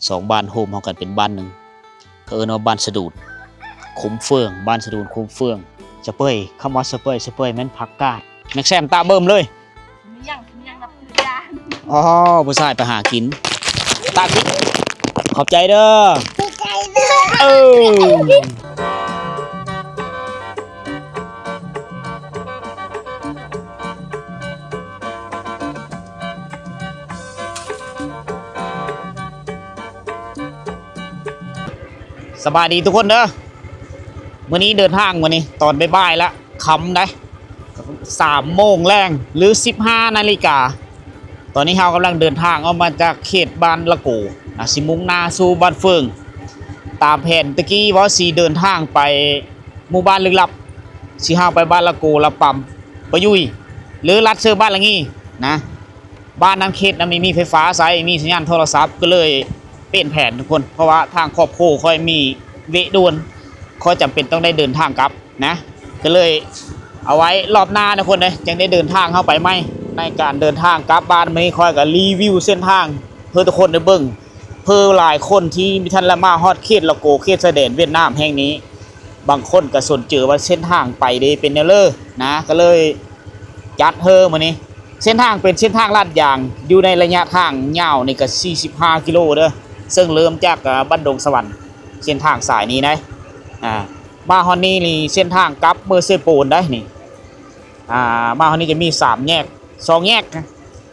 ສອງບ້ານໂຮມເຮົາກັນເປັນບ້ານໜຶ່ງ ເຂົາເອີ້ນວ່າບ້ານສະດູນ ຂຸມເຟືອງ ບ້ານສະດູນຂຸມເຟືອງ ສະເປີຍ ຄຳວ່າສະເປີຍ ສະເປີຍແມ່ນຜັກກາດ ແມັກແຊມຕາເບິ່ມເລີຍ ມີຫຍັງ ມີຫຍັງນຳ ອໍ ຜູ້ຊາຍໄປຫາກິນ ຕາກິນ ຂອບໃຈເດີ ຂອບໃຈເດີ ເອີ. ສະບາຍດີທຸກຄົນເດີ ມື້ນີ້ເດີນທາງມື້ນີ້ຕອນບ່າຍໆລະ ຄ່ຳໃດ໋ ສາມໂມງແລງ ຫຼື ສິບຫ້ານາລິກາ ຕອນນີ້ເຮົາກຳລັງເດີນທາງອອກມາຈາກເຂດບ້ານລະໂກ ນະ ຊິມຸ່ງໜ້າສູ່ບ້ານເຟີງ ຕາມແຜນຕະກີ້ວ່າຊິເດີນທາງໄປໝູ່ບ້ານລຶກລັບ ຊິເຮົາໄປບ້ານລະໂກ ລະປຳ ປະຍຸຍ ຫຼື ລັດເຊີບ້ານລະງິງ ນະ. ບ້ານນັ້ນເຂດນັ້ນມີ ມີໄຟຟ້າໃຊ້ ມີສັນຍານໂທລະສັບ ກໍເລີຍປ່ຽນແຜນທຸກຄົນ ເພາະວ່າທາງຄອບຄົວຂ້ອຍມີເວະດ່ວນ ຂ້ອຍຈຳເປັນຕ້ອງໄດ້ເດີນທາງກັບນະ ກໍເລີຍເອົາໄວ້ລອບໜ້າທຸກຄົນເດີ ຈັ່ງໄດ້ເດີນທາງເຮົາໄປໃໝ່. ໃນການເດີນທາງກັບບ້ານມື້ນີ້ ຂ້ອຍກໍຣີວິວເສັ້ນທາງໃຫ້ທຸກຄົນໄດ້ເບິ່ງ ເພື່ອຫຼາຍຄົນທີ່ບໍ່ທັນລະມາຮອດເຂດລະໂກ ເຂດຊາຍແດນຫວຽດນາມແຫ່ງນີ້ ບາງຄົນກໍສົນເຈີວ່າເສັ້ນທາງໄປເດເປັນແນວເລີນະ ກໍເລີຍຈັດເຮີມື້ນີ້ ເສັ້ນທາງເປັນເສັ້ນທາງລາດຢາງ ຢູ່ໃນໄລຍະທາງຍາວນີ້ກໍສີ່ສິບຫ້າກິໂລເດີ ເຊິ່ງເລີ່ມຈາກ ອາ ບ້ານດົງສະຫວັນ ເສັ້ນທາງສາຍນີ້ໄດ໋ ອາ ມາຮອດນີ້ນີ້ເສັ້ນທາງກັບເມືອເຊໂປນໄດ໋ນີ້ ອາ ມາຮອດນີ້ຈະມີສາມແຍກ ສອງແຍກ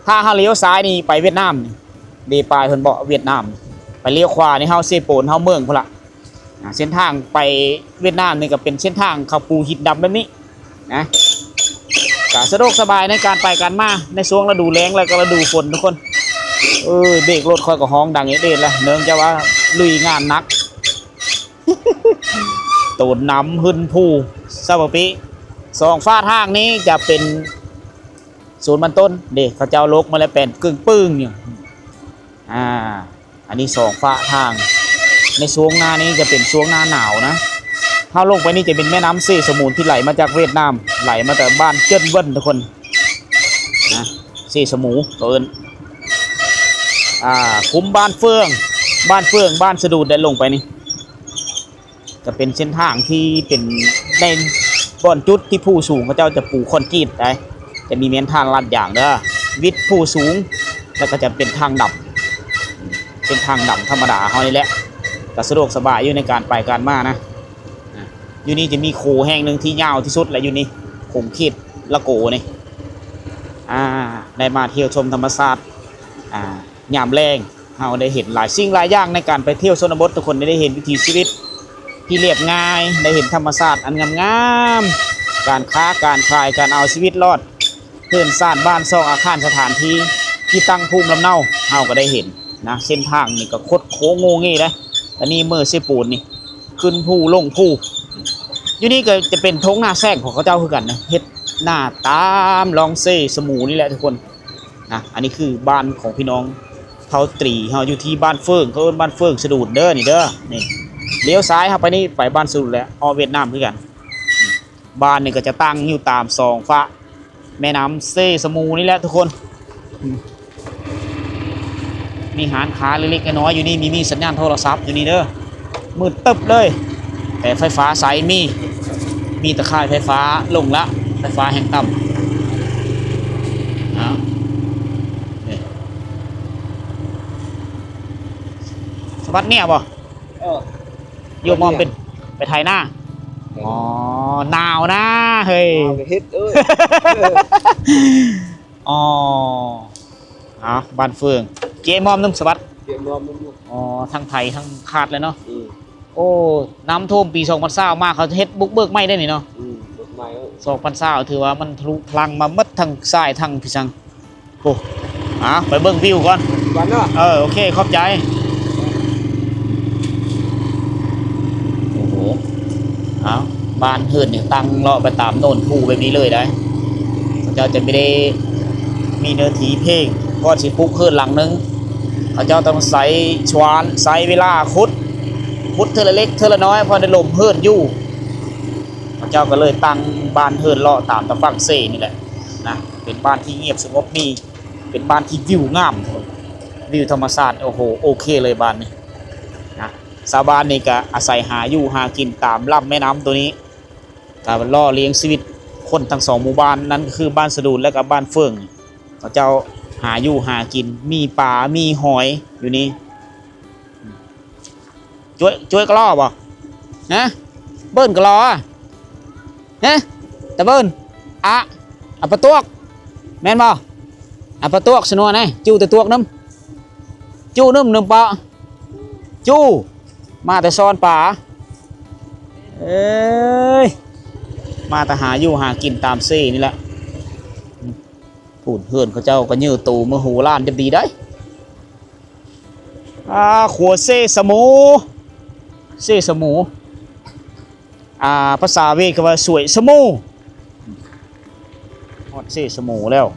ຖ້າເຮົາລ້ຽວຊ້າຍນີ້ໄປຫວຽດນາມ ເດປາຍເພິ່ນເບາະຫວຽດນາມ ໄປລ້ຽວຂວານີ້ເຮົາເຊໂປນ ເຮົາເມືອງພຸ້ນລະ. ອາ ເສັ້ນທາງໄປຫວຽດນາມນີ້ກໍເປັນເສັ້ນທາງເຂົາປູຫີນດຳແບບນີ້ນະ ກະສະດວກສະບາຍໃນການໄປການມາໃນຊ່ວງລະດູແລ້ງ ແລ້ວກໍລະດູຝົນທຸກຄົນ. ເອີຍ ເບຣກລົດຂ້ອຍກໍຮ້ອງດັງເອດເອດລະ ເນື່ອງຈາກວ່າລຸຍງານໜັກ ໂຕນນ້ຳຫຶ້ນພູ ສະບາປີ. ສອງຟາກທາງນີ້ຈະເປັນສວນມັນຕົ້ນເດ້ ເຂົາເຈົ້າລົກມາແລ້ວແປນກຶ້ງປຶ້ງຢູ່ ອາ ອັນນີ້ສອງຟາກທາງ ໃນຊ່ວງໜ້ານີ້ຈະເປັນຊ່ວງໜ້າໜາວນະ ເຮົາລົງໄປນີ້ຈະເປັນແມ່ນ້ຳເຊສະໝູນທີ່ໄຫຼມາຈາກຫວຽດນາມ ໄຫຼມາແຕ່ບ້ານເຈິນເວິນທຸກຄົນນະ ເຊສະໝູເຂົາເອີ້ນ ອາ ຂຸມບ້ານເຟືອງ ບ້ານເຟືອງ ບ້ານສະດູນ ໄດ້ລົງໄປນີ້ ຈະເປັນເສັ້ນທາງທີ່ເປັນໃນບ່ອນຈຸດທີ່ພູສູງ ເຂົາເຈົ້າຈະປູຄອນກຣີດໄດ໋ ຈະມີແມ່ນທາງລາດຢາງເດີ ວິດພູສູງ ແລ້ວກໍຈະເປັນທາງດຳ ເສັ້ນທາງດຳທຳມະດາເຮົານີ້ແຫຼະ ກໍສະດວກສະບາຍຢູ່ໃນການໄປການມານະ. ອາ ຢູ່ນີ້ຈະມີໂຂງແຫ່ງໜຶ່ງທີ່ຍາວທີ່ສຸດແຫຼະ ຢູ່ນີ້ ຂົງເຂດລະໂກນີ້ ອາ ໄດ້ມາທ່ຽວຊົມທຳມະຊາດ ອາ ຍາມແລງ ເຮົາໄດ້ເຫັນຫຼາຍສິ່ງຫຼາຍຢ່າງໃນການໄປທ່ຽວຊົນນະບົດ ທຸກຄົນໄດ້ເຫັນວິຖີຊີວິດທີ່ລຽບງ່າຍ ໄດ້ເຫັນທຳມະຊາດອັນງາມໆ ການຄ້າການຂາຍ ການເອົາຊີວິດລອດ ເຮືອນຊານບ້ານຊ່ອງ ອາຄານສະຖານທີ່ທີ່ຕັ້ງພູມລຳເນົາ ເຮົາກໍໄດ້ເຫັນນະ. ເສັ້ນທາງນີ້ກໍຄົດໂຄ້ງໂງ່ເງ່ເດ້ ອັນນີ້ເມືອເຊໂປນນີ້ ຂຶ້ນພູລົງພູ ຢູ່ນີ້ກໍຈະເປັນທົ່ງນາແຊກຂອງເຂົາເຈົ້າຄືກັນນະ ເຮັດນາຕາມລອງເຊສະໝູນີ້ແຫຼະທຸກຄົນ. ນະ ອັນນີ້ຄືບ້ານຂອງພີ່ນ້ອງເຜົ່າຕຣີເຮົາ ຢູ່ທີ່ບ້ານເຟີງ ເຂົາເອີ້ນບ້ານເຟີງສະດູນເດີ ນີ້ເດີ ນີ້ ລ້ຽວຊ້າຍເຮົາໄປນີ້ ໄປບ້ານສະດູນແລ້ວ ອອກຫວຽດນາມຄືກັນ. ບ້ານນີ້ກໍຈະຕັ້ງຢູ່ຕາມສອງຟາກແມ່ນ້ຳເຊສະໝູນີ້ແຫຼະທຸກຄົນ. ມີຮ້ານຄ້າເລັກໆນ້ອຍໆຢູ່ນີ້ ມີ ມີສັນຍານໂທລະສັບຢູ່ນີ້ເດີ. ມືດຕຶບເລີຍ ແຕ່ໄຟຟ້າໃຊ້ມີ ມີຕາຂ່າຍໄຟຟ້າລົງລະ ໄຟຟ້າແຮງຕ່ຳ. ເອົາ ນີ້ ສະບັດເນຍບໍ່? ເອີ ໂຍມອມເປັນ ໄປໄຖນາ. ເອີ ອໍ ໜາວນາເຮີ້ຍ ໜາວກໍເຮັດເອີຍ. ອໍ ເອົາ ບ້ານເຟືອງ ເກມອມໜຶ່ງສະບັດ ເກມອມໜຶ່ງ. ອໍ ທັງໄຖທັງຄາດແລ້ວເນາະ. ອືມ ໂອ້ ນ້ຳຖ້ວມປີສອງພັນຊາວມາ ເຂົາເຮັດບຸກເບີກໃໝ່ໄດ້ນີ້ເນາະ. ອືມ ບຸກໃໝ່ ເອີ ສອງພັນຊາວ ຖືວ່າມັນທະລຸພະລັງມາໝົດທັງຊ້າຍທັງພີສັງ. ໂອ້ ເອົາ ໄປເບິ່ງວິວກ່ອນ ກ່ອນເນາະ. ເອີ ໂອເຄ ຂອບໃຈ. ໂອ້ໂຫ ເອົາ ບ້ານເຮືອນນີ້ຕັ້ງເລາະໄປຕາມໂນນພູແບບນີ້ເລີຍໄດ໋. ເຂົາເຈົ້າຈະມີໄດ້ ມີເນື້ອທີ່ພຽງ ກ່ອນຊິປຸກເຮືອນຫຼັງໜຶ່ງ ເຂົາເຈົ້າຕ້ອງໃຊ້ຊວານ ໃຊ້ເວລາຂຸດ ຂຸດເທື່ອລະເລັກເທື່ອລະນ້ອຍ ພໍໄດ້ຫຼົມເຮືອນຢູ່. ເຂົາເຈົ້າກໍເລີຍຕັ້ງບ້ານເຮືອນເລາະຕາມຕາຝັ່ງເຊນີ້ແຫຼະນະ ເປັນບ້ານທີ່ງຽບສະຫງົບ ມີ ເປັນບ້ານທີ່ວິວງາມ. ວິວທຳມະຊາດ ໂອ້ໂຫ ໂອເຄເລີຍບ້ານນີ້ນະ. ຊາວບ້ານນີ້ກະອາໄສຫາຢູ່ຫາກິນຕາມລຳແມ່ນ້ຳໂຕນີ້ ກະຫຼໍ່ລ້ຽງຊີວິດຄົນທັງສອງໝູ່ບ້ານ ນັ້ນກະຄືບ້ານສະດູນ ແລະກະບ້ານເຝີງ. ເຂົາເຈົ້າຫາຢູ່ຫາກິນ ມີປາມີຫອຍຢູ່ນີ້. ຈ້ວຍ ຈ້ວຍກະລໍບໍ່? ຮະ? ເບິ່ນກະລໍ? ຮະ? ຕາເບິ່ນ ອະ ອາປາຕວກ ແມ່ນບໍ່? ອາປາຕວກສະໜວນເອີຍ ຈູ້ແຕ່ຕວກນຳ ຈູ້ນຳ ນຳປາ ຈູ້ ມາແຕ່ຊ້ອນປາ ເອີຍ ມາແຕ່ຫາຢູ່ຫາກິນຕາມເຊນີ້ແຫຼະ. ພຸ້ນເຮືອນເຂົາເຈົ້າກະເຍີໂຕມະໂຫລານຈະດີໄດ໋. ອ່າ ຄົວເຊສະໝູ ເຊສະໝູ ອ່າ ພາສາເວດເຂົາວ່າສວຍສະໝູ. ຮອດເຊສະໝູແລ້ວ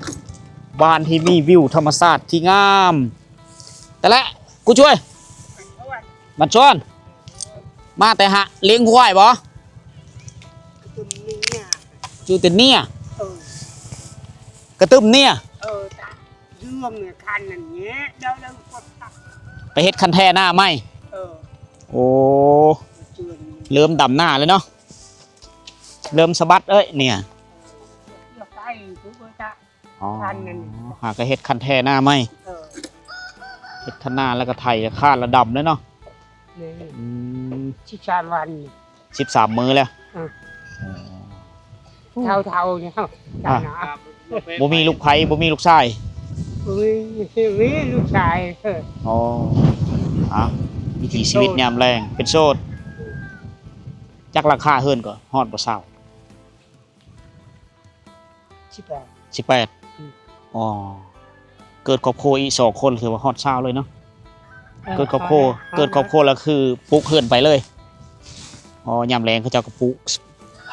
ບ້ານທີ່ມີວິວທຳມະຊາດທີ່ງາມ. ແຕ່ລະ ກູຊ່ວຍ ມັນຊອນ ມາແຕ່ຫາລ້ຽງຄວາຍບໍ່? ຈູເຕັນເນຍ ເອີ ກະຕຶມເນຍ ເອີ ເລື່ອງຄັນນັ້ນແຫຼະ ໄປເຮັດຄັນແທນາໃໝ່. ເອີ ໂອ້ ເລີ່ມດຳນາແລ້ວເນາະ ເລີ່ມສະບັດເອີຍເນຍ. ອໍ ຄັນນັ້ນ ຫາກະເຮັດຄັນແທນາໃໝ່ ເອີ ເຮັດຄັນນາແລ້ວກະໄຖ ຄາດລະດຳແລ້ວເນາະ. ອືມ ສິບສາມວັນ ສິບສາມມື້ແລ້ວ ເອີ ເຖົ້າໆແລ້ວ ອ່າ ບໍ່ມີລູກໃຜ ບໍ່ມີລູກຊາຍ ບໍ່ມີ ມີລູກຊາຍ. ອໍ ອ່າ ວິຖີຊີວິດຍາມແລ້ງ ເປັນໂສດ. ຈັກຫຼັງຄາເຮືອນກໍຮອດບໍ່ ຊາວ? ສິບແປດ ສິບແປດ ອືມ ອໍ ເກີດຄອບຄົວອີກສອງຄົນ ຖືວ່າຮອດຊາວເລີຍເນາະ. ເອີ ເກີດຄອບຄົວ ເກີດຄອບຄົວແລ້ວຄືປຸກເຮືອນໄປເລີຍ. ອໍ ຍາມແລ້ງເຂົາເຈົ້າກໍປູກ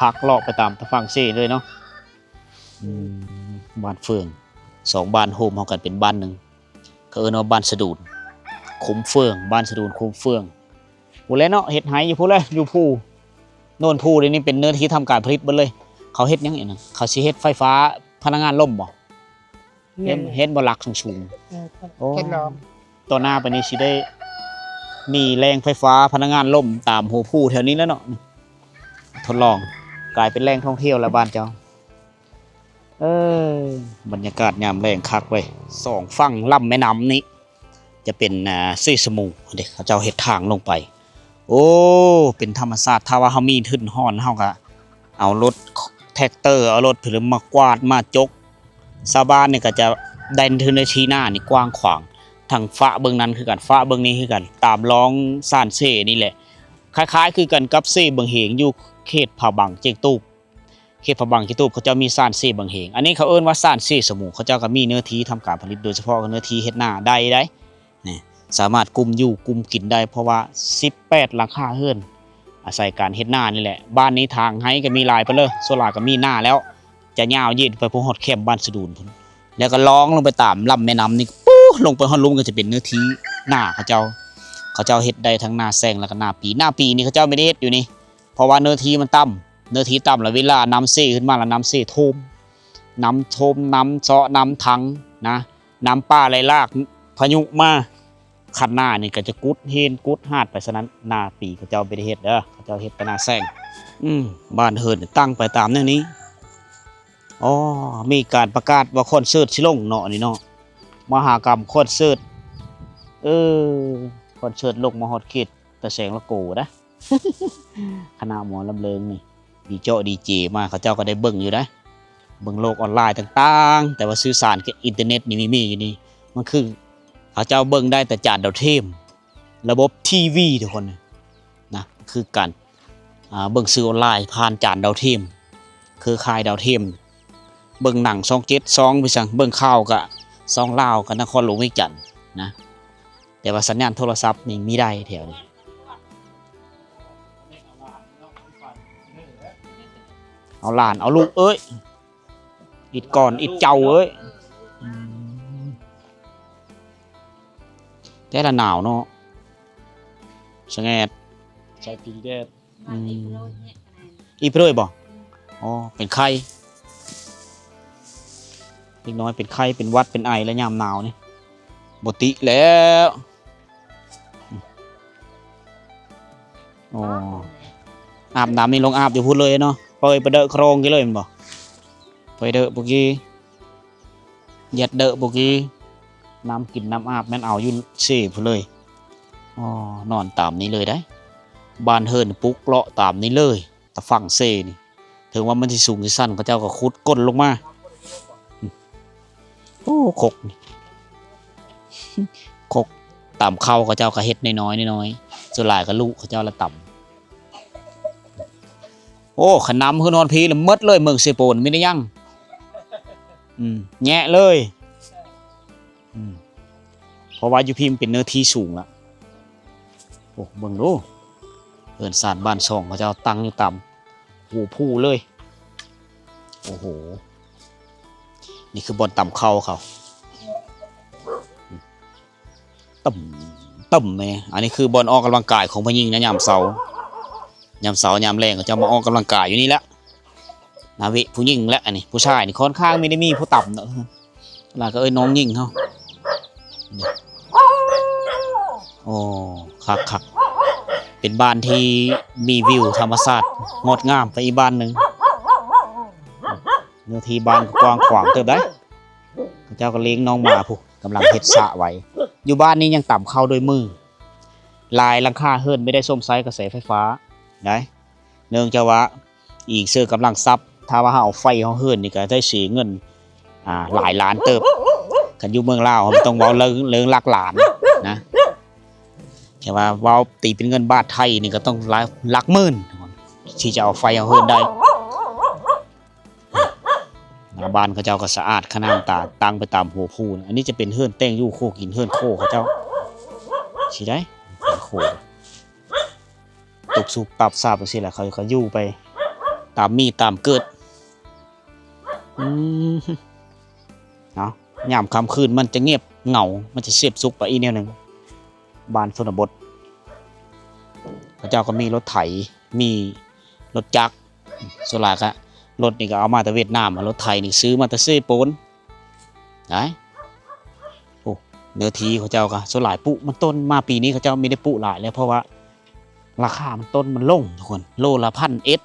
ຜັກເລາະໄປຕາມຝັ່ງເຊເລີຍເນາະ. ອືມ ບ້ານເຝິງ ສອງບ້ານໂຮມເຂົ້າກັນເປັນບ້ານໜຶ່ງ ເຂົາເອີ້ນວ່າບ້ານສະດູນ ຄຸ້ມເຝິງ ບ້ານສະດູນຄຸ້ມເຝິງ. ພຸ້ນແຫຼະເນາະ ເຮັດໄຮ່ຢູ່ພຸ້ນແຫຼະ ຢູ່ພູໂນນພູ ດຽວນີ້ເປັນເນື້ອທີ່ທຳການຜະລິດເບິດເລີຍ. ເຂົາເຮັດຫຍັງອັນນັ້ນ? ເຂົາຊິເຮັດໄຟຟ້າພະລັງງານລົມບໍ່? ແມ່ນ ເຫັນ ເຫັນບໍ່ ຫຼັກສູງໆ. ເອີ ໂອ້ ທົດລອງ ຕໍ່ໜ້າໄປນີ້ຊິໄດ້ມີແຫຼ່ງໄຟຟ້າພະລັງງານລົມຕາມຫົວພູແຖວນີ້ແຫຼະເນາະ. ທົດລອງ ກາຍເປັນແຫຼ່ງທ່ອງທ່ຽວແລ້ວບ້ານເຈົ້າ. ເອີ ບັນຍາກາດຍາມແລງຄັກເວີຍ ສອງຝັ່ງລຳແມ່ນ້ຳນີ້ຈະເປັນ ອ່າ ເຊສະໝູເດ້ ເຂົາເຈົ້າເຮັດທາງລົງໄປ. ໂອ້ ເປັນທຳມະຊາດ ຖ້າວ່າເຮົາມີທຶນຮອນ ເຮົາກະເອົາລົດແທັກເຕີ ເອົາລົດຜະລິດມາກວາດມາຈົກ. ຊາວບ້ານນີ້ກະຈະໄດ້ເນື້ອທີ່ນານີ້ກວ້າງຂວາງ ທັງຝາເບິ່ງນັ້ນຄືກັນ ຝາເບິ່ງນີ້ຄືກັນ ຕາມລອງຊານເຊນີ້ແຫຼະ ຄ້າຍໆຄືກັນກັບເຊບັງເຮງ ຢູ່ເຂດພະບັງເຈງຕູບ. ເຂດພະບັງເຈງຕູບ ເຂົາເຈົ້າມີຊານເຊບັງເຮງ ອັນນີ້ເຂົາເອີ້ນວ່າຊານເຊສະໝູ ເຂົາເຈົ້າກະມີເນື້ອທີ່ທຳການຜະລິດ ໂດຍສະເພາະເນື້ອທີ່ເຮັດນາໄດ້ໄດ໋ ນີ້ ສາມາດກຸມຢູ່ກຸມກິນໄດ້ ເພາະວ່າສິບແປດຫຼັງຄາເຮືອນອາໄສການເຮັດນານີ້ແຫຼະ. ບ້ານນີ້ທາງໄຮ່ກະມີຫຼາຍປານເລີຍ ສ່ວນຫຼາຍກະມີນາແລ້ວ ຈະຍາວຍືດໄປພຸ້ນຮອດແຄມບ້ານສະດູນພຸ້ນ ແລ້ວກະລ່ອງລົງໄປຕາມລຳແມ່ນ້ຳນີ້ ປູ້ ລົງໄປຮອດລຸ່ມກະຈະເປັນເນື້ອທີ່ນາເຂົາເຈົ້າ ເຂົາເຈົ້າເຮັດໄດ້ທັງນາແຊງ ແລ້ວກະນາປີ. ນາປີນີ້ເຂົາເຈົ້າບໍ່ໄດ້ເຮັດຢູ່ນີ້ ເພາະວ່າເນື້ອທີ່ມັນຕ່ຳ ເນື້ອທີ່ຕ່ຳ ແລ້ວເວລານ້ຳເຊຂຶ້ນມາ ແລ້ວນ້ຳເຊຖ້ວມ ນ້ຳຖ້ວມ ນ້ຳເຊາະ ນ້ຳທັງນະ ນ້ຳປ່າໄຫຼຫຼາກ ພາຍຸມາ ຄັນນານີ້ກະຈະກຸດເຮນກຸດຫາດໄປ. ສະນັ້ນນາປີເຂົາເຈົ້າບໍ່ໄດ້ເຮັດເດີ ເຂົາເຈົ້າເຮັດແຕ່ນາແຊງ. ອືມ ບ້ານເຮືອນຕັ້ງໄປຕາມແນວນີ້. ອໍ ມີການປະກາດວ່າຄອນເສີດຊິລົງເນາະ ອັນນີ້ເນາະ ມະຫາກຳຄອນເສີດ. ເອີ ຄອນເສີດລົງມາຮອດເຂດຕາແສງລະໂກໄດ໋ ຄະນະໝໍລຳເລີງນີ້ ດີເຈາະດີເຈມາ ເຂົາເຈົ້າກະໄດ້ເບິ່ງຢູ່ໄດ໋ ເບິ່ງໂລກອອນລາຍຕ່າງໆ ແຕ່ວ່າສື່ສານກັບອິນເຕີເນັດນີ້ມີຢູ່ນີ້ ມັນຄືເຂົາເຈົ້າເບິ່ງໄດ້ແຕ່ຈານດາວທຽມ ລະບົບທີວີທຸກຄົນນະ ຄືການ ອ່າ ເບິ່ງສື່ອອນລາຍຜ່ານຈານດາວທຽມ ເຄືອຂ່າຍດາວທຽມ ເບິ່ງໜັງຊ່ອງເຈັດ ຊ່ອງໄປຊັ້ນ ເບິ່ງຂ່າວກະຊ່ອງລາວ ກະນະຄອນຫຼວງວຽງຈັນນະ. ແຕ່ວ່າສັນຍານໂທລະສັບນີ້ມີໄດ້ແຖວນີ້ ເອົາຫຼານເອົາລູກເອີຍ ອິດກ່ອນອິດເຈົ້າເອີຍ. ອືມ ແຕ່ລະໜາວເນາະ ສະແງດ ໃສ່ປີກແດ. ອືມ ອີ່ເພິ່ນບໍ່? ອໍ ເປັນໄຂ້ ເດັກນ້ອຍເປັນໄຂ້ ເປັນຫວັດ ເປັນໄອ ແລະຍາມໜາວນີ້ ບໍ່ຕິແລ້ວ. ໂອ້ ອາບນ້ຳນີ້ລົງອາບຢູ່ພຸ້ນເລີຍເນາະ. ເປີຍໄປເດີກຄຣອງກີ້ເລີຍແມ່ນບໍ່? ໄປເດີກປູກີ້ ຍັດເດີກປູກີ້. ນ້ຳກິນນ້ຳອາບແມ່ນເອົາຢູ່ເຊພຸ້ນເລີຍ. ອໍ ນອນຕາມນີ້ເລີຍໄດ໋. ບ້ານເຮືອນປຸກເລາະຕາມນີ້ເລີຍ. ຕາຝັ່ງເຊນີ້ ເຖິງວ່າມັນຊິສູງຊິຊັນ ເຂົາເຈົ້າກໍຂຸດກົ້ນລົງມາ. ໂອ້ ຄົກ ຄົກຕຳເຂົ້າເຂົາເຈົ້າກໍເຮັດນ້ອຍໆ ນ້ອຍໆ ສ່ວນຫຼາຍກໍລູກເຂົາເຈົ້າລະຕຳ. ໂອ້ ຄັນນຳຂຶ້ນຮອດພີລະໝົດເລີຍ ເມືອງເຊໂປນມີແຕ່ຫຍັງ ອືມ ແຍະເລີຍ. ອືມ ເພາະວ່າຢູ່ພີມັນເປັນເນື້ອທີ່ສູງລະ. ໂອ້ ເບິ່ງດູ ເຮືອນຊານບ້ານຊ່ອງເຂົາເຈົ້າຕັ້ງຢູ່ຕາມຫົວພູເລີຍ. ໂອ້ໂຫ ນີ້ຄືບ່ອນຕຳເຂົ້າເຂົາ ຕຶ້ມ ຕຶ້ມແມ່. ອັນນີ້ຄືບ່ອນອອກກຳລັງກາຍຂອງຜູ້ຍິງນະ ຍາມເຊົ້າ ຍາມເຊົ້າຍາມແລງເຂົາເຈົ້າມາອອກກຳລັງກາຍຢູ່ນີ້ແຫຼະ. ນາເວະຜູ້ຍິງແຫຼະ ອັນນີ້ຜູ້ຊາຍນີ້ຄ່ອນຂ້າງມີໄດ້ມີຜູ້ຕຳເນາະ ລະກໍເອີ້ນນ້ອງຍິງເຮົາ. ໂອ້ ຄັກໆ ເປັນບ້ານທີ່ມີວິວທຳມະຊາດງົດງາມໄປອີກບ້ານໜຶ່ງ. ເນື້ອທີ່ບ້ານກໍກວ້າງຂວາງເຕີບໄດ໋. ເຂົາເຈົ້າກໍລ້ຽງນ້ອງໝາພຸ້ນ ກຳລັງເຮັດສະໄວ້. ຢູ່ບ້ານນີ້ຍັງຕຳເຂົ້າດ້ວຍມື. ຫຼາຍຫຼັງຄາເຮືອນບໍ່ໄດ້ຊົມໃຊ້ກະແສໄຟຟ້າໄດ໋. ເນື່ອງຈາກວ່າອີງເຊິ່ງກຳລັງຊັບ ຖ້າວ່າເຮົາເອົາໄຟເຮົາເຮືອນນີ້ກໍໄດ້ເສຍເງິນ ອ່າ ຫຼາຍລ້ານເຕີບ. ຄັນຢູ່ເມືອງລາວເຮົາບໍ່ຕ້ອງເວົ້າເລື່ອງ ເລື່ອງຫຼັກລ້ານນະ ແຕ່ວ່າເວົ້າຕີເປັນເງິນບາດໄທນີ້ກໍຕ້ອງຫຼາຍ ຫຼັກໝື່ນ ທີ່ຈະເອົາໄຟເຮົາເຮືອນໄດ້. ໜ້າບ້ານເຂົາເຈົ້າກໍສະອາດຂະໜາດຕາ ຕັ້ງໄປຕາມຫົວພູ. ອັນນີ້ຈະເປັນເຮືອນແຕ່ງຢູ່ຄົວກິນ ເຮືອນໂຄເຂົາເຈົ້າ ຊີ້ໄດ໋ ເຮືອນໂຄ. ຕຸບສຸບຕັບສາບຈັ່ງຊີ້ແຫຼະ ເຂົາກໍຢູ່ໄປຕາມມີຕາມເກີດ. ອືມ ເນາະ ຍາມຄ່ຳຄືນມັນຈະງຽບເຫງົາ ມັນຈະສຽບສຸກໄປອີກແນວໜຶ່ງ. ບ້ານຊົນນະບົດ ເຂົາເຈົ້າກໍມີລົດໄຖ ມີລົດຈັກ ສ່ວນຫຼາຍກໍລົດນີ້ກໍເອົາມາແຕ່ຫວຽດນາມ ລົດໄຖນີ້ຊື້ມາແຕ່ເຊໂປນ. ໄດ້ ໂອ້ ເນື້ອທີ່ເຂົາເຈົ້າກໍສ່ວນຫຼາຍປູກມັນຕົ້ນ ມາປີນີ້ເຂົາເຈົ້າມີໄດ້ປູກຫຼາຍແລ້ວ ເພາະວ່າລາຄາມັນຕົ້ນມັນລົງທຸກຄົນ ໂລລະພັນເອັດ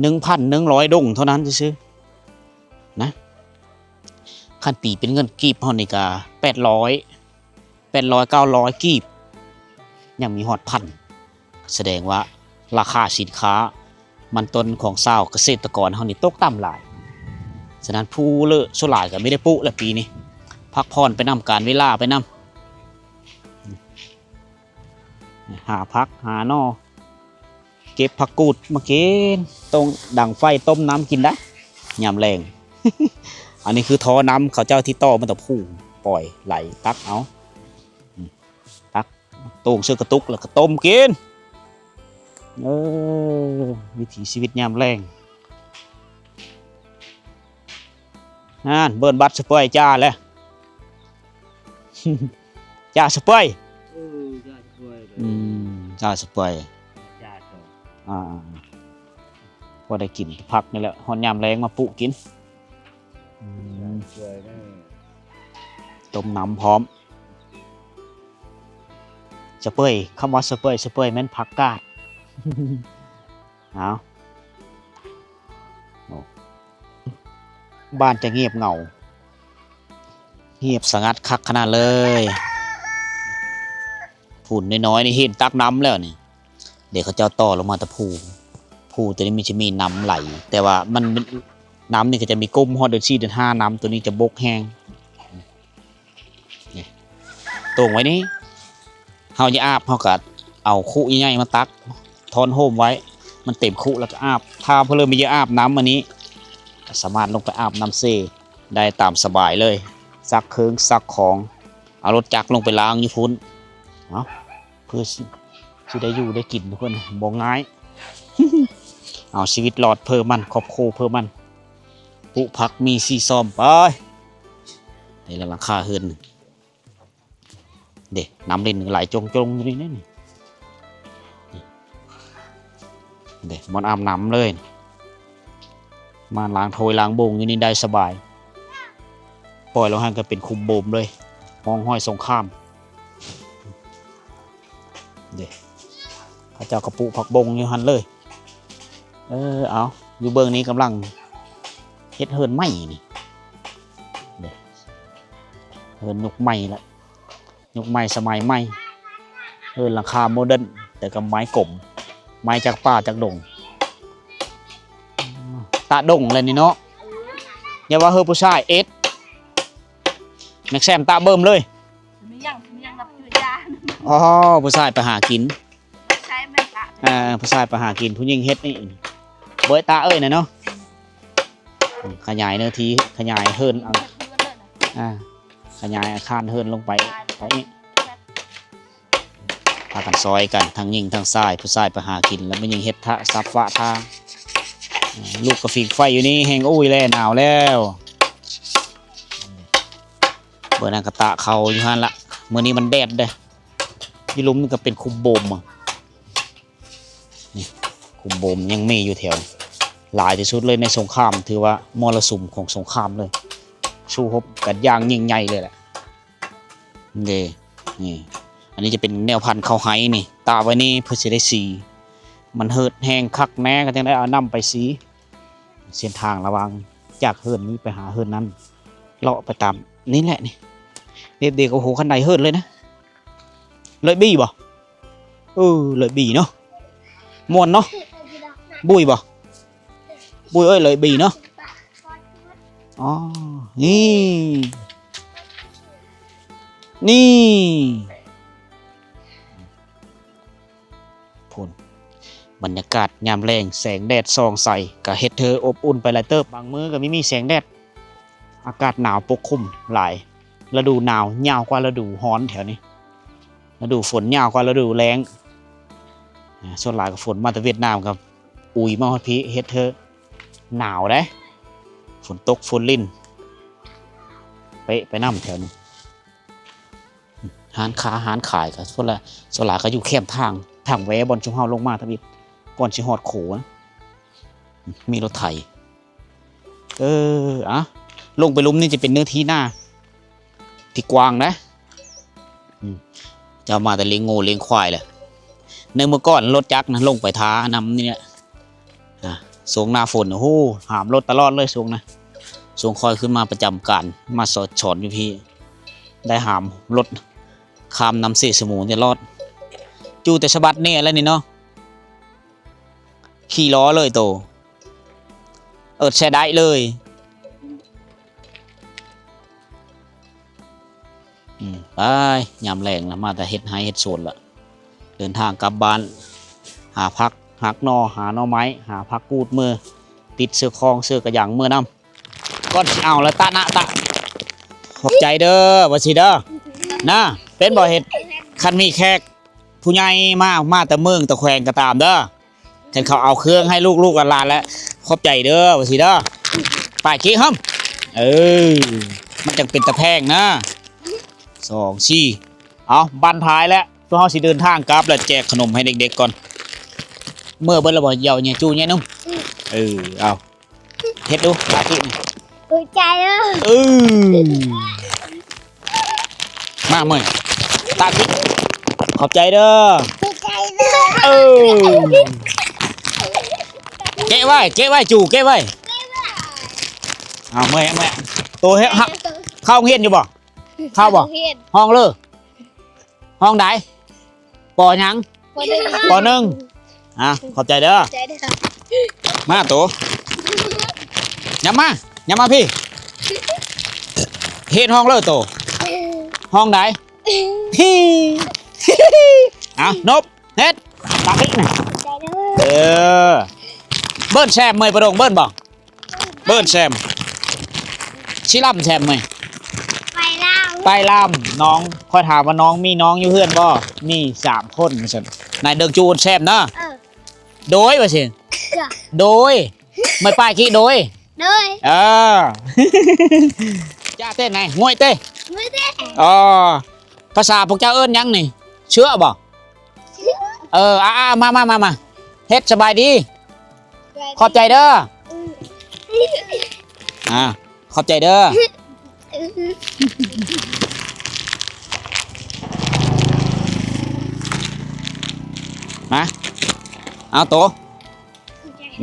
ໜຶ່ງພັນໜຶ່ງຮ້ອຍດົງເທົ່ານັ້ນຊື່ໆ ນະ. ຄັນຕີເປັນເງິນກີບເຮົານີ້ກໍແປດຮ້ອຍ ແປດຮ້ອຍ ເກົ້າຮ້ອຍກີບ ຍັງມີຮອດພັນ. ສະແດງວ່າລາຄາສິນຄ້າມັນຕົ້ນຂອງຊາວກະເສດຕະກອນເຮົານີ້ຕົກຕ່ຳຫຼາຍ. ສະນັ້ນຜູ້ເລີະສ່ວນຫຼາຍກໍບໍ່ໄດ້ປູກແລ້ວປີນີ້ ພັກຜ່ອນໄປນຳ ການເວລາໄປນຳ. ຫາຜັກຫາໜໍ່ ເກັບຜັກກູດມາກິນ ຕ້ອງດັງໄຟຕົ້ມນ້ຳກິນໄດ້ຍາມແລງ. ອັນນີ້ຄືທໍ່ນ້ຳເຂົາເຈົ້າທີ່ຕໍ່ມາແຕ່ພູ່ ປ່ອຍໄຫຼຕັກເອົາ ຕັກ ໂຕ່ງໃສ່ກະຕຸກແລ້ວກໍຕົ້ມກິນ. ເອີ ວິຖີຊີວິດຍາມແລງ. ນັ້ນ ເບີນບັດສະເປີຍຈ້າແລ້ວ ຈ້າສະເປີຍ. ເອີ ຈ້າສະເປີຍ. ອືມ ຈ້າສະເປີຍ. ອ່າ ພໍໄດ້ກິນຜັກນີ້ແຫຼະ ຮອດຍາມແລງມາປຸກິນ. ອືມ ຕົ້ມນ້ຳພ້ອມ. ສະເປີຍ ຄຳວ່າສະເປີຍ ສະເປີຍແມ່ນຜັກກາດ. ເອົາ ໂອ້ ບ້ານຈະງຽບເຫງົາ ງຽບສະຫງັດຄັກຂະໜາດເລີຍ. ພູ່ນນ້ອຍໆນີ້ເຫັນຕັກນ້ຳແລ້ວນີ້. ເດ ເຂົາເຈົ້າຕໍ່ລົງມາແຕ່ພູ່ ພູ່ໂຕນີ້ມັນຈະມີນ້ຳໄຫຼ ແຕ່ວ່າມັນ ນ້ຳນີ້ກໍຈະມີກຸ້ມຮອດເດືອນສີ່ເດືອນຫ້າ ນ້ຳໂຕນີ້ຈະບົກແຮງ. ນີ້ ໂຕ່ງໄວ້ນີ້ ເຮົາຈະອາບ ເຮົາກໍເອົາຄຸໃຫຍ່ໆມາຕັກ ທ້ອນໂຮມໄວ້ ມັນເຕັມຄຸແລ້ວກໍອາບ. ຖ້າເພິ່ນເລີ່ມມີເຢີອອາບນ້ຳອັນນີ້ ກໍສາມາດລົງໄປອາບນ້ຳເຊໄດ້ຕາມສະບາຍເລີຍ. ຊັກເຄື່ອງຊັກຂອງ ເອົາລົດຈັກລົງໄປລ້າງຢູ່ພຸ້ນເນາະ. ເພື່ອຊິ ຊິໄດ້ຢູ່ໄດ້ກິນທຸກຄົນ ບໍ່ງ່າຍ. ເອົາຊີວິດລອດເພື່ອມັນ ຄອບຄົວເພື່ອມັນ ປູກຜັກມີສີຊອມໄປ. ນີ້ລະຫຼັງຄາເຮືອນ ເດ້ ນ້ຳຫຼິ້ນໄຫຼຈົງໆຢູ່ນີ້ ນີ້ ເດ້ ບ່ອນອາບນ້ຳເລີຍ. ມາລ້າງຖ້ວຍລ້າງໂບງຢູ່ນີ້ໄດ້ສະບາຍ ປ່ອຍລົງຫັ້ນກໍເປັນຂຸມໂບມເລີຍ. ຮ່ອງຮອຍສົງຄາມເດ້. ເຂົາເຈົ້າກະປູກຜັກບົ້ງຢູ່ຫັ້ນເລີຍ. ເອີ ເອົາ ຢູ່ເບື້ອງນີ້ກຳລັງເຮັດເຮືອນໃໝ່ນີ້ເດ້. ເຮືອນຍຸກໃໝ່ລະ ຍຸກໃໝ່ສະໄໝໃໝ່. ເຮືອນຫຼັງຄາໂມເດີນ ແຕ່ກະໄມ້ກົມ ໄມ້ຈາກປ່າຈາກດົງ ຕາດົງແຫຼະນີ້ເນາະ. ຢ່າວ່າເຮີຜູ້ຊາຍເອັດ ແມັກແຊມຕາເບິ່ມເລີຍ. ມີຫຍັງ ມີຫຍັງນັບຢູ່ຢ່າ. ອໍ ຜູ້ຊາຍໄປຫາກິນ ໃຊ້ແມ່ນຕາ. ອ່າ ຜູ້ຊາຍໄປຫາກິນ ຜູ້ຍິງເຮັດນີ້ ບໍ່ໄດ້ຕາເອີຍນະເນາະ. ຂະຫຍາຍເນື້ອທີ່ ຂະຫຍາຍເຮືອນ ອ່າ ຂະຫຍາຍອາຄານເຮືອນລົງໄປ ໄປອີກ. ພາກັນຊ່ອຍກັນ ທັງຍິງທັງຊາຍ ຜູ້ຊາຍໄປຫາກິນ ແລ້ວແມ່ຍິງເຮັດທະ ສັບຟະທາງ. ລູກກະຟິງໄຟຢູ່ນີ້ແຮງ ໂອ້ຍ ແລ ໜາວແລ້ວ. ເບິ່ງນັ້ນກະຕາກເຂົ້າຢູ່ຫັ້ນລະ. ມື້ນີ້ມັນແດດເດ້. ຢູ່ລຸ່ມນີ້ກະເປັນຂຸມໂບມ ນີ້ ຂຸມໂບມຍັງມີຢູ່ແຖວ ຫຼາຍທີ່ສຸດເລີຍໃນສົງຄາມ ຖືວ່າມໍລະສຸມຂອງສົງຄາມເລີຍ. ສູ້ຮົບກັນຢ່າງຍິ່ງໃຫຍ່ເລີຍແຫຼະ. ເດ້ ນີ້ ອັນນີ້ຈະເປັນແນວພັນເຂົ້າໄຮ່ນີ້ ຕາກໄວ້ນີ້ເພື່ອຊິໄດ້ສີ. ມັນເຫີດແຮງຄັກແນ່ ກະຈັ່ງໄດ້ເອົານ້ຳໄປສີ. ເສັ້ນທາງລະຫວ່າງຈາກເຮືອນນີ້ໄປຫາເຮືອນນັ້ນ ເລາະໄປຕາມນີ້ແຫຼະນີ້. ເດັກໆ ໂອ້ໂຫ ຄັນໄດເຫີດເລີຍນະ. ເລີຍບີບໍ່? ເອີ ເລີຍບີເນາະ. ມ່ວນເນາະ. ບຸ້ຍບໍ່? ບຸ້ຍເອີຍ ເລີຍບີເນາະ. ອໍ ນີ້ ນີ້ ພຸ້ນ ບັນຍາກາດຍາມແລງ ແສງແດດສ່ອງໃສ່ ກະເຮັດເທີອົບອຸ່ນໄປຫຼາຍເຕີບ. ບາງມື້ກະມີ ມີແສງແດດ ອາກາດໜາວປົກຄຸມຫຼາຍ. ລະດູໜາວຍາວກວ່າລະດູຮ້ອນແຖວນີ້ ລະດູຝົນຍາວກວ່າລະດູແລ້ງ. ອ່າ ສ່ວນຫຼາຍກະຝົນມາແຕ່ຫວຽດນາມ ກະອຸຍມາຮອດພີ້ ເຮັດເທີໜາວເດ້. ຝົນຕົກຝົນລິນ ເປະໄປນຳແຖວນີ້. ຮ້ານຄ້າຮ້ານຂາຍກະສ່ວນຫຼາຍ ສ່ວນຫຼາຍກະຢູ່ແຄມທາງ ທາງແວບ່ອນຊຸມເຮົາລົງມາທຳອິດ ກ່ອນຊິຮອດໂຂນ ມີລົດໄຖ. ເອີ ອະ ລົງໄປລຸ່ມນີ້ຈະເປັນເນື້ອທີ່ນາທີ່ກວ້າງນະ. ອືມ ເຈົ້າມາແຕ່ລ້ຽງງົວລ້ຽງຄວາຍແຫຼະ. ໃນເມື່ອກ່ອນລົດຈັກນະລົງໄປທານ້ຳນີ້ແຫຼະ. ອ່າ ຊ່ວງໜ້າຝົນ ໂອ້ໂຫ ຫາມລົດຕະຫຼອດເລີຍຊ່ວງນະ. ຊ່ວງຂ້ອຍຂຶ້ນມາປະຈຳການ ມາສອນ ສອນຢູ່ພີ້ ໄດ້ຫາມລົດຂ້າມນ້ຳເຊສະໝູຕະຫຼອດ. ຈູ່ແຕ່ສະບັດແນ່ແລ້ວນີ້ເນາະ. ຂີ່ລໍ້ເລີຍໂຕ ເອີດແຊໄດ້ເລີຍ. ອືມ ໄປ ຍາມແລງລະ ມາແຕ່ເຮັດໄຮ່ເຮັດສວນລະ ເດີນທາງກັບບ້ານ ຫາຜັກຫັກໜໍ່ ຫາໜໍ່ໄມ້ ຫາຜັກກູດເມືອ ຕິດເສື້ອຄອງເສື້ອກະຍັງເມືອນຳ. ກ່ອນຊິເອົາລະ ຕະນະຕະ ຂອບໃຈເດີ ວ່າຊິເດີ ນະ. ເປັນບໍ່ເຮັດ ຄັນມີແຂກຜູ້ໃຫຍ່ມາ ມາແຕ່ເມືອງແຕ່ແຂວງກະຕາມເດີ ຄັນເຂົາເອົາເຄື່ອງໃຫ້ລູກໆຫຼານໆແລ້ວ ຂອບໃຈເດີ ວ່າຊິເດີ. ປາຍກີ້ຫຳ ເອີ ມັນຈັ່ງເປັນຕາແພງນະ. ສອງ ສີ່ ເອົາ ບັ້ນທ້າຍແລ້ວ ພວກເຮົາຊິເດີນທາງກັບແລ້ວ ແຈກຂະໜົມໃຫ້ເດັກໆກ່ອນ. ເມືອເບິດແລ້ວບໍ່? ເຍົາແຍ່ຈູ້ແຍ່ໜຸ່ມ ເອີ ເອົາ ເຮັດດູ ຕາກິນ ຂອບໃຈເດີ ເອີ ມາເມີຍ ຕາກິນ ຂອບໃຈເດີ ຂອບໃຈເດີ ເອີ ເກະໄວ້ ເກະໄວ້ ຈູ້ ເກະໄວ້ ເອົາ ເມີຍ ເມືອ ໂຕເຮັດ ເຂົ້າໂຮງຮຽນຢູ່ບໍ່? ເຂົ້າບໍ່? ໂຮງຮຽນ ຫ້ອງເລີ ຫ້ອງໃດ? ປໍຫຍັງ? ປໍໜຶ່ງ ປໍໜຶ່ງ ອ່ະ ຂອບໃຈເດີ ຂອບໃຈເດີ ມາໂຕ ຫຍັບມາ ຫຍັບມາພີ້ ຮຽນຫ້ອງເລີໂຕ ຫ້ອງໃດ? ອ່ະ ນົບ ເຮັດ ຕາພິກນະ ຂອບໃຈເດີ ເອີ ເບິ່ນແຊມເມີຍປະດົງ ເບິ່ນບໍ່? ເບິ່ນແຊມ ຊິລຳແຊມເມີຍ ໄປລຳ ໄປລຳ ນ້ອງ ຂ້ອຍຖາມວ່ານ້ອງມີນ້ອງຢູ່ເຮືອນບໍ່? ມີສາມຄົນ ວ່າຊັ້ນ ນາຍເດິກຈູ່ແຊມເນາະ ເອີ ໂດຍ ວ່າຊິ ໂດຍ ເມີຍປ້າຍກິໂດຍ ໂດຍ ເອີ ຈ້າເຕ້ນໄຫນ ງວຍເຕ້ ງວຍເຕ້ ອໍ ພາສາພວກເຈົ້າເອີ້ນຫຍັງນີ້? ເຊືອບໍ່? ເອີ ອ່າໆ ມາ ມາ ມາ ມາ ເຮັດ ສະບາຍດີ ຂອບໃຈເດີ ອ່າ ຂອບໃຈເດີ ອືມ. ຮະ ເອົາໂຕ ອື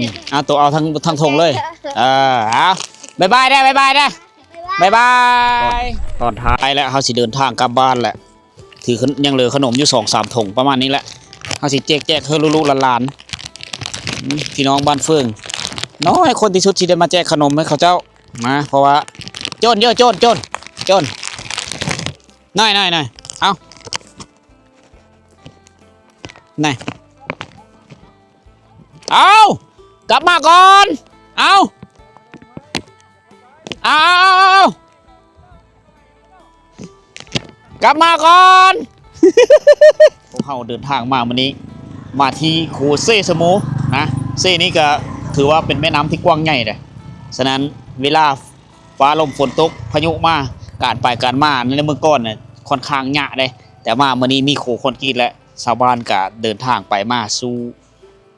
ມ ເອົາໂຕ ເອົາທັງ ທັງຖົງເລີຍ ເອີ ເອົາ ບາຍບາຍເດີ້ ບາຍບາຍເດີ້ ບາຍບາຍ. ຕອນ ຕອນທ້າຍແລ້ວ ເຮົາຊິເດີນທາງກັບບ້ານແຫຼະ ຖື ຍັງເຫຼືອຂະໜົມຢູ່ສອງສາມຖົງປະມານນີ້ແຫຼະ ເຮົາຊິແຈກ ແຈກໃຫ້ລູກໆຫຼານໆ ອືມ ພີ່ນ້ອງບ້ານເຝິງ ນ້ອຍຄົນທີ່ສຸດທີ່ໄດ້ມາແຈກຂະໜົມໃຫ້ເຂົາເຈົ້າ ມາ ເພາະວ່າ ໂຈນເດີ້ ໂຈນ ໂຈນ ໂຈນ ນ້ອຍໆໆ ເອົາ ນີ້ ເອົາ ກັບມາກ່ອນ ເອົາ ເອົາ ເອົາ ເອົາ ກັບມາກ່ອນ ພວກເຮົາເດີນທາງມາມື້ນີ້ ມາທີ່ຄູເຊສະໂມນະ ເຊນີ້ກະຖືວ່າເປັນແມ່ນ້ຳທີ່ກວ້າງໃຫຍ່ເດ້ ສະນັ້ນເວລາ ຟ້າລົມຝົນຕົກ ພາຍຸມາ ການໄປການມາໃນເມື່ອກ່ອນນະ ຂ້ອນຂ້າງຍາກເດ້ ແຕ່ມາມື້ນີ້ມີໂຄຄອນກຣີດແລ້ວ ຊາວບ້ານກະເດີນທາງໄປມາສູ່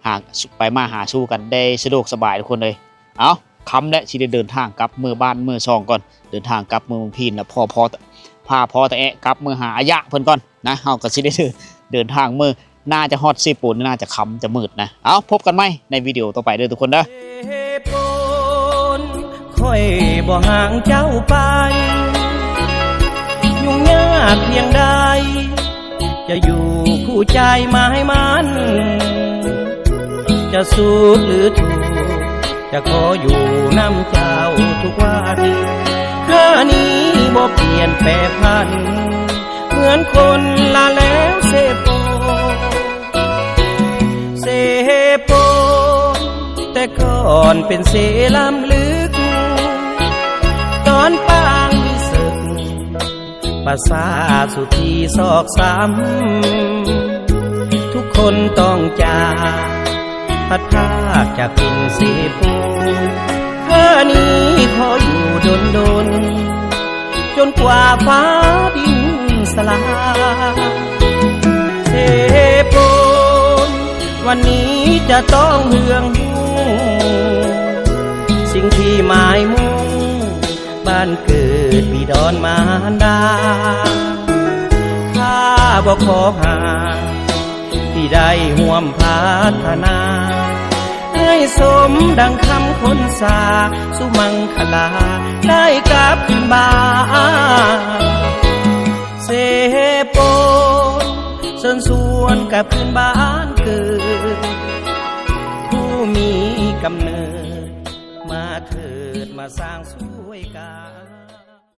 ຫາ ໄປມາຫາສູ່ກັນໄດ້ສະດວກສະບາຍທຸກຄົນເອີຍ. ເອົ້າ ຄ່ຳແລ້ວ ຊິໄດ້ເດີນທາງກັບເມືອບ້ານເມືອຊ່ອງກ່ອນ ເດີນທາງກັບເມືອເມືອງພີນ ແລ້ວພໍ ພໍ ພາພໍ່ຕາແອະກັບເມືອຫາອາຍະເພິ່ນກ່ອນນະ ເຮົາກະຊິໄດ້ເດີນທາງເມືອ ໜ້າຈະຮອດເຊໂປນ ໜ້າຈະຄ່ຳຈະມືດນະ. ເອົາ ພົບກັນໃໝ່ໃນວິດີໂອຕໍ່ໄປເດີ້ທຸກຄົນເດີ້. ເຊໂປນ ຂ້ອຍບໍ່ຫ່າງເຈົ້າໄປ ຫຍຸ້ງຍາກພຽງໃດ ຈະຢູ່ຄູ່ໃຈໝາຍໝັ້ນ ຈະສຸກຫຼືທຸກ ຈະຂໍຢູ່ນຳເຈົ້າທຸກວັນ ເທື່ອນີ້ບໍ່ປ່ຽນແປຜັນ ເໝືອນຄົນລະແລ້ວເຊໂປນ ເຊໂປນ ແຕ່ກ່ອນເປັນເຊລຳລຶກ ຕອນປາງມີເສິກ ປະສາດສຸທີຊອກຊ້ຳ ທຸກຄົນຕ້ອງຈາກ ພັດພາກຈາກຖິ່ນເຊໂປນ ເທື່ອນີ້ຂໍຢູ່ດົນໆ ຈົນກວ່າຟ້າດິນສລາຍ ເຊໂປນ ວັນນີ້ຈະຕ້ອງເຮືອງຮູ້ ສິ່ງທີ່ໝາຍມຸ່ງ ບ້ານເກີດບິດອນມານດາ ຂ້າບໍ່ຂໍຫາ ທີ່ໄດ້ຮ່ວມພັດທະນາ ໃຫ້ສົມດັ່ງຄຳຄົນສາ ສຸມັງຄະລາໄດ້ກັບຄືນບ້ານ ເຊໂປນ ເຊີນຊວນກັບຄືນບ້ານເກີດ ຜູ້ມີກຳເນີດມາເທີດມາສ້າງສຸ